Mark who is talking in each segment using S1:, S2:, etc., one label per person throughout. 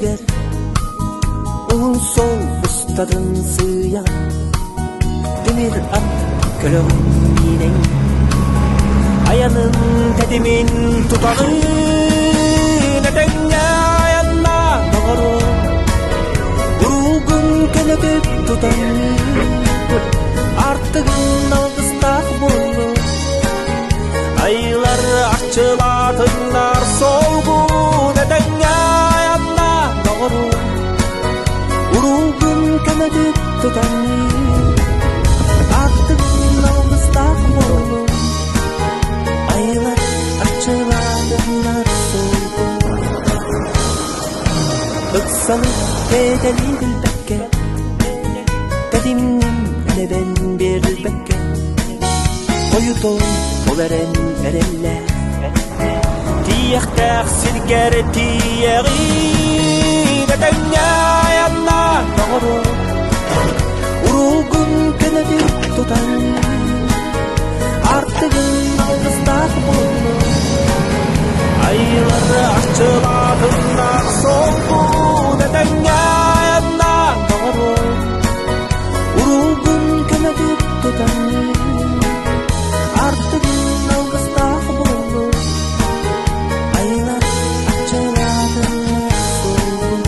S1: Үрдүгэр уһун суол устатын сыыйа тимир ат көлөҕүн миинэн айанын тэтимин тутаҕын этэҥҥэ айанна доҕору уруулгун көнөтүк тутан артыгын алгыстаах буоллун Айылар арчылаатыннар солгун этэҥҥэ айанна доҕору Уруулгун көнөтүк тутан артыгын алгыстаах буоллун Айылар арчылаатыннар солгун Ыксалы тээтэли билбэккэ Тэтимҥин лэбэн биэрбэккэ Хойутун ол эрэн эрэллээх Тиийэхтээх сиргэр тиийэҕин Этэҥҥэ айанна доҕору Уруулгун көнөтүк тутан Артыгын алгыстаах буоллун Айылары арчылаатыннар солбун Этэҥҥэ айанна доҕору Уруулгун көнөтүк тутан Артыгын алгыстаах буоллун Айылар арчылаатыннар солбун.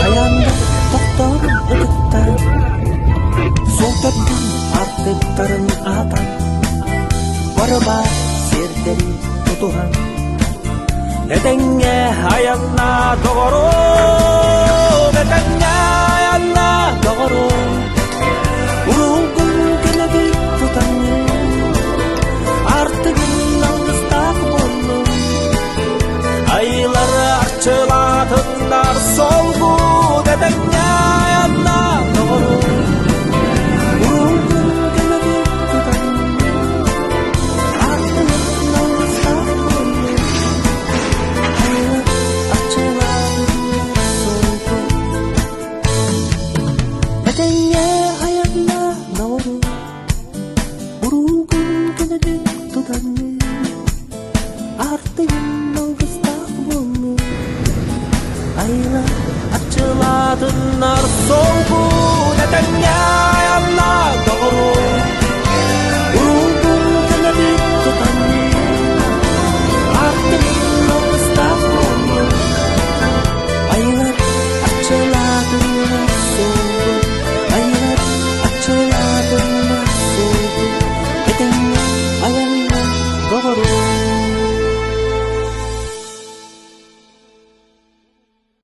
S1: Айаанда тохтоор ытыктар, суол төрдүн артыктарын аатан, барыба сирдэри тутуһан, этэҥҥэ айанна доҕорум, этэҥҥэ айанна доҕорум, уруулгун көнөтүк тутан, артыгын алгыстаах буоллун, Айылары арчылаатыннар солбут этэҥҥэ айанна доҕору Уруйгун көнөтүк тутан артыгын алгыстаах буоллун Айылар арчылаатыннар солбут Этэҥҥэ айанна доҕору Уруйгун көнөтүк тутан Артыгын алгыстаах буоллун, айла арчылаатыннар солбун этэҥҥэ.